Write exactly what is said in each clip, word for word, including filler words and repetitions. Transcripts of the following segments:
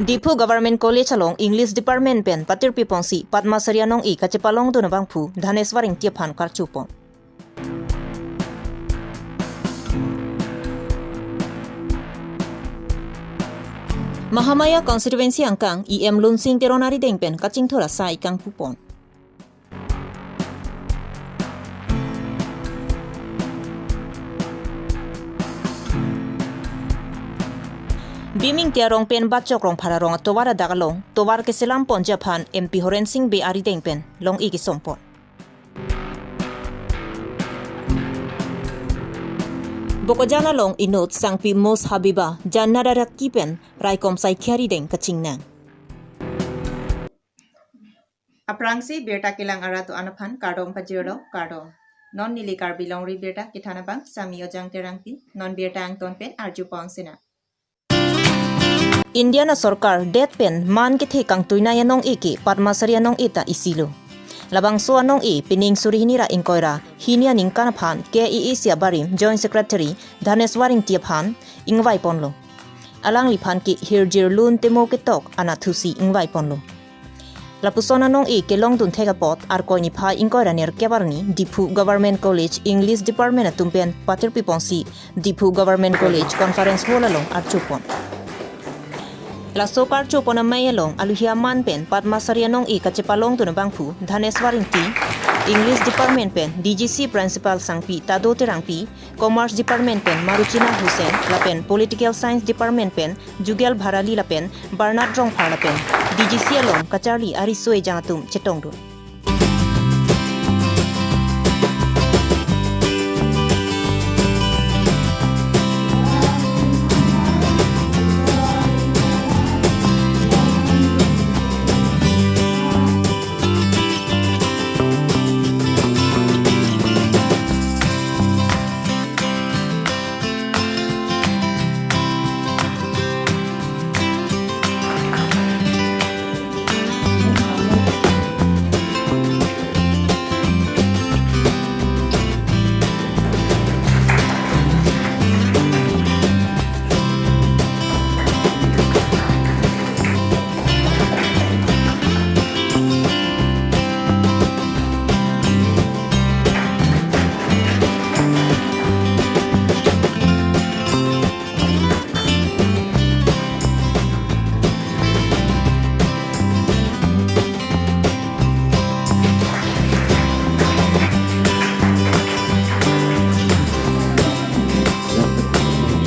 Diphu Government College along English Department pen patirpi ponsi Padma Shri anong-e kachepalongdun abangphu Dhaneswar Ingti aphan karchupon. Mahamaya constituency angkang E M Lunsing Teron arideng pen kachingthur asai kangpupon. Biming Tiarong pen Bachok Rongphar arong atovar adak along tovar keselam ponji aphan M P Horensing Bey arideng pen long-e kesompon. Bokajan along inut sangpi Mus Habiba, Janna Daraki pen raikom saikhi arideng kachingnang. Aphrangsi birta kelang arat do-an aphan kardom pajirlo, kardom. Non neli Karbi Longri Birta kethan abang Sami Ojang Terangpi, non birta angton pen arjupon sinang. Indian asorkar det pen man kethe kangtuinai anong-e ke Padma Shri anong-e ta isilo. Labangso anong-e pining suri hini ra ingkoi ra hini aningkan aphan K A A C abarim Joint Secretary Dhaneswar Ingti aphan ingvaiponlo. Alangliphan ke hirjir lun temo ketok anatthusi ingvaiponlo. Lapuson anong-e kelongdun thek apot Arkoi niphai ingkoi ra nerkep arni Diphu Government College English Department atum pen patirpi ponsi Diphu Government College Conference Hall along archupon. Laso karchupon amei along aluhi aman pen Padma Shri anong-e kachepalongdun abangphu Dhaneswar Ingti, English Department pen D G C Principal sangpi Tado Terangpi, Commerce Department pen Maruchina Hussain lapen Political Science Department pen Jugal Bharali lapen Bernard Rongphar lapen D G C along kacharli ariso ejang atum chetongdun.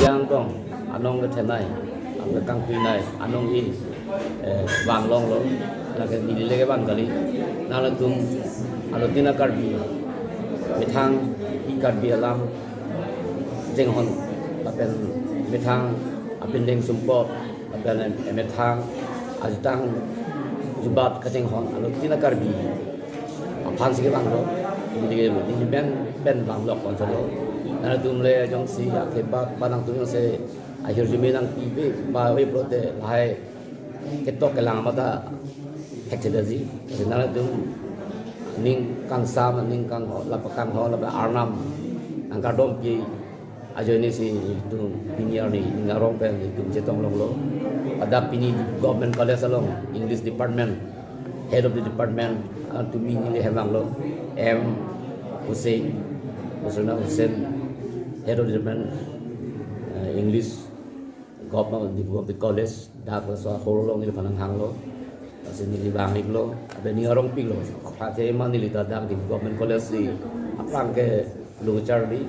Yang tong anong kethenei, ang kangtuinei anong-e, eh, vanglonglo, lake neli le kevang kali. Nanglitum alutina Karbi methang, e Karbi alam jenghon lapen methang apindeng sumpot lapen methang ajutang jubat kachinghon alutina Karbi aphansi kevanglo. Neli ke neli pen pen vanglok konsolo. Nanglitum le jongsi akebat ba nangtum jongsi ahirjume nangpipe ba ave pulote lahai ketok kelang mata thekthedaji. Nanglitum ning kangsam, ning kangho, lapa kangho, lapa arnam nangkardompi ajoine si itum pini arni ning arong pen itum chetonglonglo. Ladak pini Government College along English Department, Head of the Department, ah, tumi neli hemanglo, M Hussain, Hussain Hussain, Head of the Department, eh, English, Government Diphu Government College, dak laso ahor along neliphan nanghanglo. Lasi neli vang-iklo, lapen ning arongpiklo. Aphrang ke ma neli ta dak Diphu Government College si aphrang kelong charli.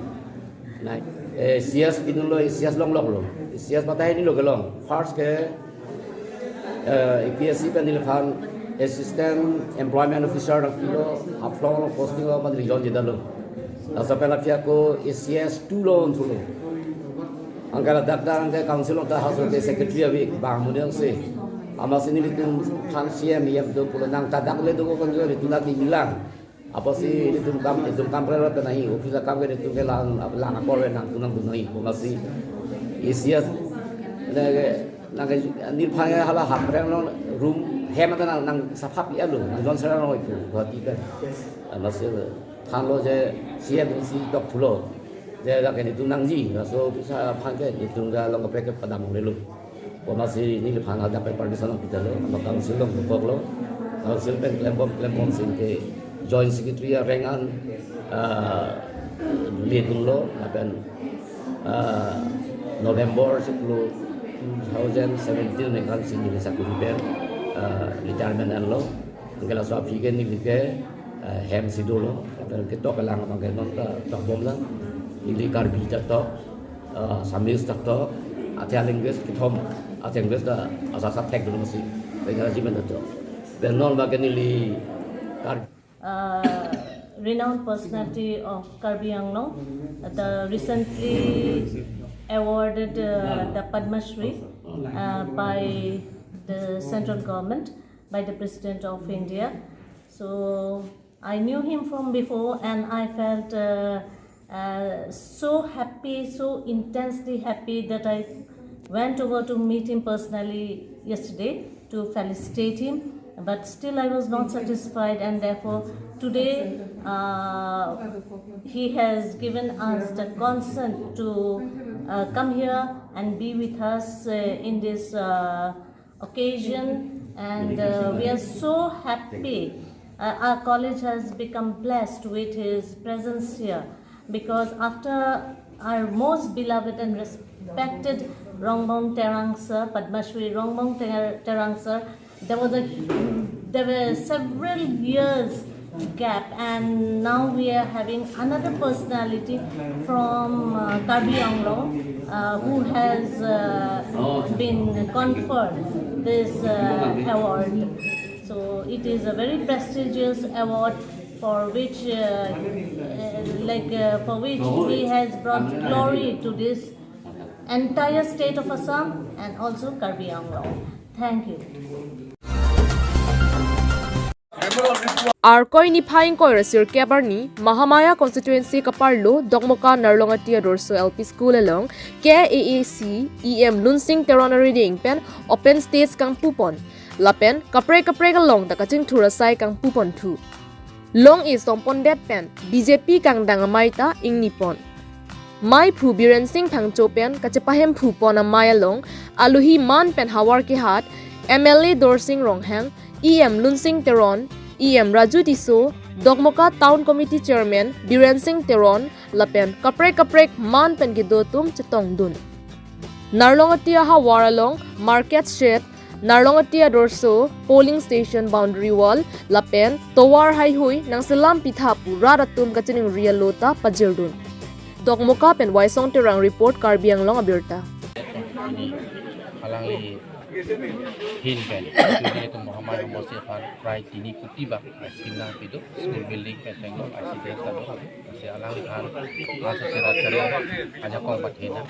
Nai, eh, C S pinlo, C S longloklo. C S patai nilo kelong. First ke, eh, A P S C pen neliphan Assistant Employment Officer nangpilo, aphrang posting lo, ma neli join jedetlo. Laso pen aphi ako A C S two lo unthulo. Anke ladak dak anke council along ta haso ke secretary ave, bang amonit si. Amatsi nelitum aphan C M, E M do pulo nang ta dak le do ko konjo nelitum lagi bilang. Apotsi nelitum kam, nelitum kam kre pen nahi, office akam ke nelitum ke lang, lang akor pen nangtum nangdun nahi, amatsi. A C S, nang ke, nang ke, neliphan ke hala Hamren along room, hem ata nang, nang sapha pi-etlo, nang John Sarah along ipu, Guwahati pen. Amatsi, thanlo je, C M si tok thulo. Je lake nelitum nangji, laso bisa aphan ke nelitum ke along kaprek ke padam lelo. Komasi neliphan hadak pen permission nangpidetlo, council along dokoklo, council pen klembom, klembom si ke joint secretary areng an, ah, ledunlo, lapen, ah, November siklo two thousand seventeen ningkan si neli sakuri pen, ah, retirement anlo. Anke laso aphi ke neli ke, ah, hem si dolo, lapen ketok kelang abang ke non ta tokbomlang, neli Karbi ta tok, ah, Assamese ta tok, athe language kethom, athe language ta asap asap thekdun masi, Bengali men ta tok. Pen non abang ke neli Kar- uh, renowned personality of Karbi Anglong, the recently awarded, uh, the Padma Shri, uh, by the central government, by the President of India. So I knew him from before, and I felt, uh, uh, so happy, so intensely happy that I went over to meet him personally yesterday to felicitate him. But still, I was not satisfied, and therefore, today, uh, he has given us the consent to, uh, come here and be with us, uh, in this, uh, occasion, and, uh, we are so happy. Uh, our college has become blessed with his presence here, because after our most beloved and respected Rongbong Terang sir, Padma Shri Rongbong Ter- Terang sir, there was a there were several years gap, and now we are having another personality from, uh, Karbi Anglong, uh, who has, uh, been conferred this, uh, award. So it is a very prestigious award for which, uh, uh, like, uh, for which he has brought glory to this entire state of Assam and also Karbi Anglong. Thank you. Arkoi niphai ingkoi ra sirkep arni Mahamaya constituency kaparlo Dokmoka Narlongati Adorso L P School along K A A C E M Lunsing Teron arideng pen open stage kangpupon lapen kaprek kaprek along ta kachingthur asai kangpuponthu. Long-e sompondet pen B J P kangdang amei ta ingnipon. Meiphu Biren Singh Phangcho pen kachepahemphupon amei along alohi man pen havar kehat M L A Dorsing Ronghang, E M Lunsing Teron, E M Raju Tisso, Dokmoka Town Committee Chairman Biren Singh Teron lapen kaprek kaprek man pen kedo atum chetongdun. Narlongati ahavar along market shed, Narlongati Adorso polling station boundary wall lapen tovar haihui nangselam pitha pu rat atum kachiningri alo ta pajirdun. Dokmoka pen Waisong Terang report, Karbi Anglong Abirta. Ini alangli ahin pen, ini itu Mahamaya Homosi aphan prai tini kuti bak scheme nangpido, school building pen chenglo, I C D S kado, si alangliphan laso serat chari ajakong pathena,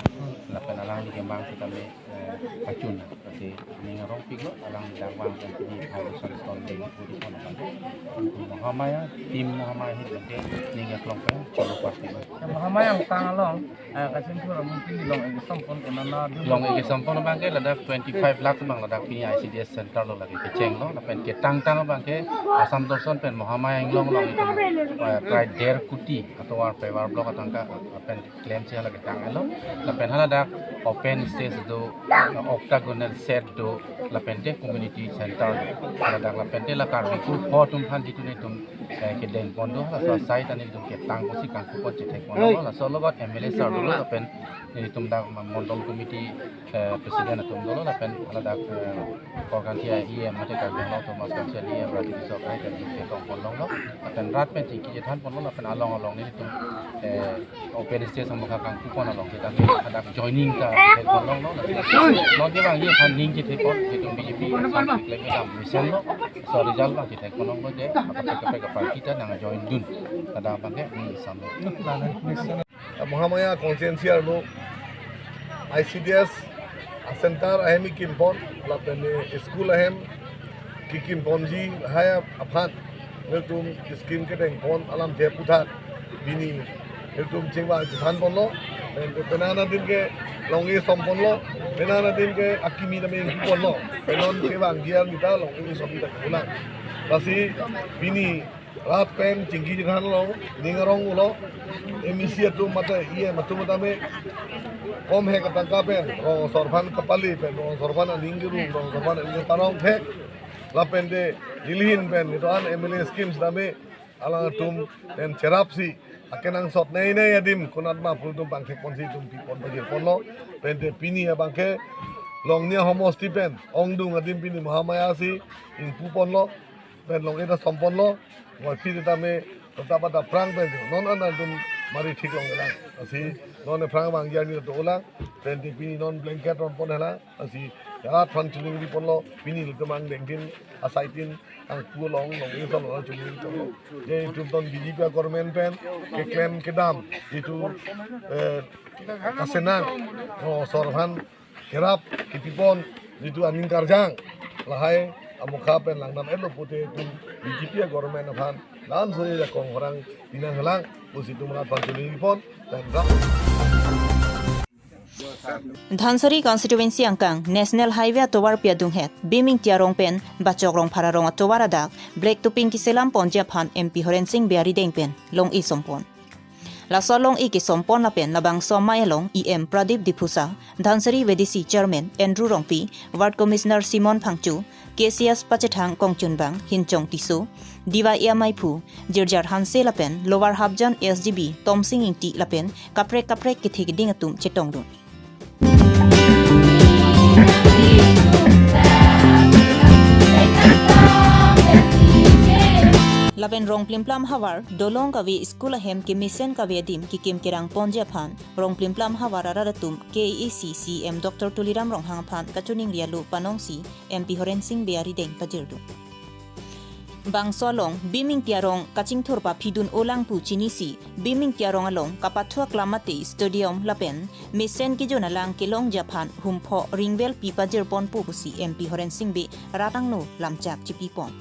lapen alangli kemang sitame, eh, pachun, si ning arongpiklo, alangli dang vang pen pini foundation stone le puri pon abang. Mahamaya, team Mahamaya ahin pen ke ning aklong pen cholo party. Mahamaya angtang along, eh, kachingthur amonit pini long-e kesompon konana dun? Long-e kesompon abang ke ladak twenty-five lakhs abang ladak pini I C D S center along lake kechenglo, lapen ketangtang abang ke Assam Dorson pen Mahamaya Inglong along itum, eh, prai der kuti atovar paver block atangka lapen klemsi hala ketang elo, lapen haladak open stage do, octagonal shed do, lapen te community center haladak, lapen te la Karbi kurpho atum aphan jitu netum, eh, kedengpon do, laso asai ta netum ketang pusi kangkupon chethekponlo, laso alogot M L A sir dolo, lapen netum dak ma-, mondol committee, eh, president atum dolo, lapen haladak, eh, Korkanthi E M mate Karbi Anglong Autonomous Council E M Raju Tisso akai ta netum ketongpon longlo, lapen rat pen chingki chethanponlo, lapen along along netum, eh, open stage amokha kangkupon along seta hadak joining ta chethekpon longlo, lapen non kevangji aphan ning chethekpon, netum B J P aphan keklem kedam mission lo, so result abang chethekpon longlo je, kaprek kaprek aparty ta nangjoin dun, hadak abang ke ning isamlo. Mahamaya constituency arlo I C D S a center ahem kimpon, lapen school ahem kikimponji lahai aphan netum scheme kedengpon alamthe aputhak pini netum chingvai chethanponlo, pen penang adin ke long-e somponlo, penang adin ke akimi tame ingkiponlo, pen non kevangji arni ta long-e sopi ta kepulang. Lasi pini rat pen chingki chethanlo, ning arong ulo, M A C atum mate E M atum tame Bom hek atangka pen rong asor aphan kapali pen rong asor aphan aning kerung, rong asor aphan aning parong thek. Lapen te Delhi pen ito an M L A schemes dame alangtum pen cherapsi akenangsot nei nei adim konatma pu atum pangthek ponsi itum pipon pajir ponlo. Pen te pini abangke Longnia homosti pen ongdung adim pini Mahamaya si ingpu ponlo. Pen long eta som ponlo. Wai phi tame tata pata prang pen non an atum mari thik longlang. Lasi non aphrang abang jarni to olang. Pen te pini non blanket ron pon hela. Lasi rat aphan chuningri ponlo. Pini ilitum angdengtin asaitin angpu along long eta long chuningri ponlo. Je itum ton B J P government pen keklem kedam itum, eh, kasenang, oh, asor aphan kerap kipipon itum aning karjang lahai amokha pen langdam-etlo pute itum B J P government aphan lam sore jakong orang pinang helang pusi itum rat aphan chuningri pon pen rap. Dhansiri constituency angkang National Highway atovarpi adunghet Bhim Ingti arong pen Bachok Rongphar arong atovar adak Black Topping keselam ponji aphan M P Horensing Bey arideng pen long-i som pon. Laso long-i kesom pon lapen labangso amei along E M Pradip Diphusa, Dhansiri V D C Chairman Andrew Rongpi, Ward Commissioner Simon Phangcho, K C S pachethang kongchunbang Hinchong Tisso, D Y A ameiphu Jirjar Hanse lapen Lower Hapjan S G B Tomsing Ingti lapen kaprek kaprek kethe keding atum chetongdun. Lapen Rongplimplam havar dolong kave, school ahem kemesen kave adim kekim kerang ponji aphan Rongplimplam havar arat atum K A A C C E M Doctor Tuliram Ronghang aphan kachiningri alo panongsi M P Horensing Bey arideng pajirdun. Bangso along Bhim Ingti arong kachingthur paphidun olang pu chinisi, Bhim Ingti arong along kapathu aklam mate stadium lapen mesen kejun alang kelongji aphan humpho ringvel pi pajir ponpo pusi M P Horensing Bey rat angno lamchak chipi pon.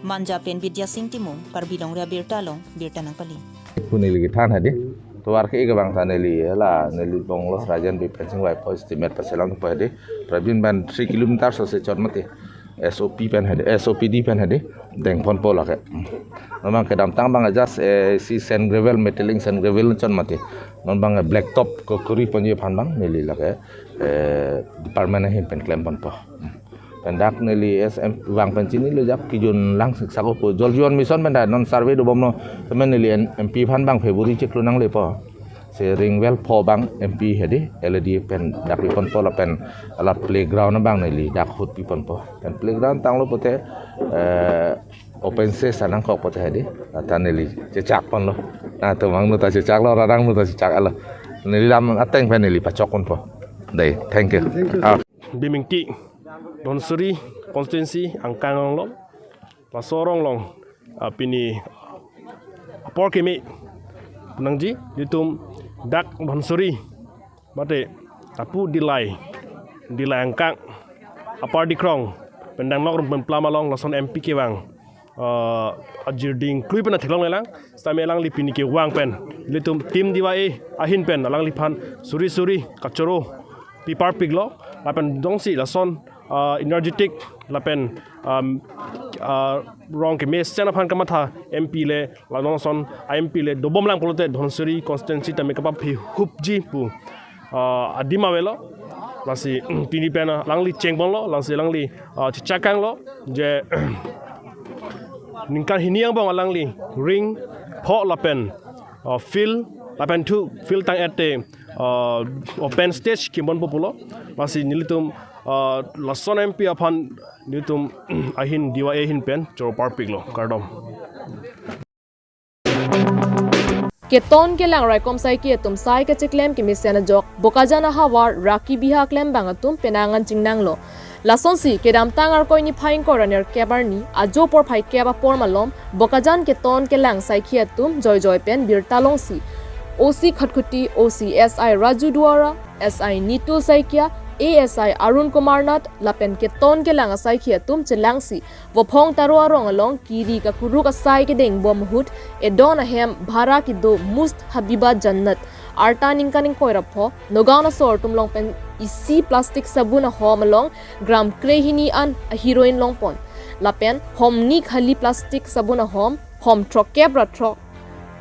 Manja pen Bidya Sing Timung, Karbi Longri Abirta along birta nangpali. Pu neli kethan hadi. Tovar ke-ik abang ta neli, hala, neli bonglo, Rajan Bipen Sing Vaipo estimate paselam po hadi. Prabin ban three kilometers ase chot mati. S O P pen hadi, S O P D pen hadi. Deng ponpo lake. Non abang kedamtang abang just, eh, si sand gravel, metalling sand gravel chot mati. Non abang black top ko kuri ponji aphan abang neli lake, eh, department ahin pen klem ponpo. Pen dak neli S M vang pen chinilo, jak kejun lang siksak opo. Jal Jeevan Mission pen ta non survey dobomlo. Temen neli M P aphan abang February chiklo nanglepo. Si ringvel pho abang M P hadi, L A D pen dak pi ponpo lapen hala playground abang neli dak ahut pi ponpo. Pen playground tanglo pote, eh, open space anangkok pote hadi. Lata neli chechak ponlo. Na tomang nu ta chechaklo, rat angno ta chechak alo. Neli lam ateng pen neli pachok ponpo. Dei, thank you. Ah. Bhim Ingti, Dhansiri constituency angkang along, laso arong along, ah, pini apor keme nangji, itum dak Dhansiri mate apu Dillai, Dillai angkang, Upper Dikrong pen danglok Rongplimplam along lason M P kevang, ah, ajirding klui pen theklong lelang, sitame alangli pini kevang pen ilitum team D Y A ahin pen alangliphan suri suri kachoro pi parpiklo, lapen jongsi lason, ah, energetic lapen, um, ah, rong kemesen aphan kamatha M P le, la jongson M P le dobom lang pulote Dhansiri constituency tame kapaphi hupji pu, ah, adim avelo. Lasi pini pen alangli cheng ponlo, lasi alangli, ah, chechak kanglo je ningkan hini angbong alangli ring pho lapen, ah, field lapen thu field tang-et te, ah, open stage kim ponpo pulo. Lasi nelitum, ah, lason M P aphan nelitum ahin D Y A ahin pen choro parpiklo, kardom. Keton kelang raikom asaikhi atum sai kacheklem kemesen ajok Bokajan ahavar Raki biha klembang atum penang an chingnanglo. Lasonsi kedamtang Arkoi niphai ingkoi ra nerkep arni ajo porphai kep apor malom Bokajan keton kelang asaikhi atum joijoi pen birta longsi O C Khatkhati, O C S I Raju Duara, S I Nitul Saikia, A S I Arun Kumar Nath lapen keton kelang asaikhi atum chelangsi Vophong Taro arong along kiri kakuruk asai kedengbom ahut edon ahem bhara kedo Must Habiba Jannat, arta ningkan ingkoi ra pho, Nagaon asor atum along pen isi plastic sabun ahom along gram krehini an aheroin longpon. Lapen hom ni khali plastic sabun ahom, hom throkkep ra throk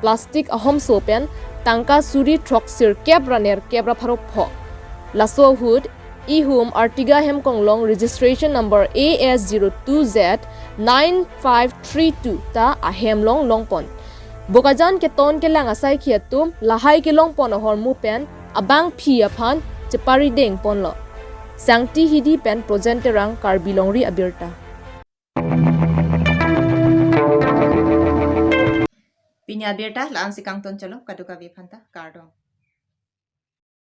plastic ahomso pen tangka suri throksirkep ra nerkep ra pharo pho. Laso ahut ihum Ertiga hem konglong registration number A S zero two Z nine five three two ta ahem along longpon. Bokajan keton kelang asaikhi atum lahai kelongpon ahormu pen abangphi aphan cheparideng ponlo. Sangti Hidi pen Projen Terang, Karbi Longri Abirta. Pini abirta la-an si kangton chalo, kadokave aphanta kardom.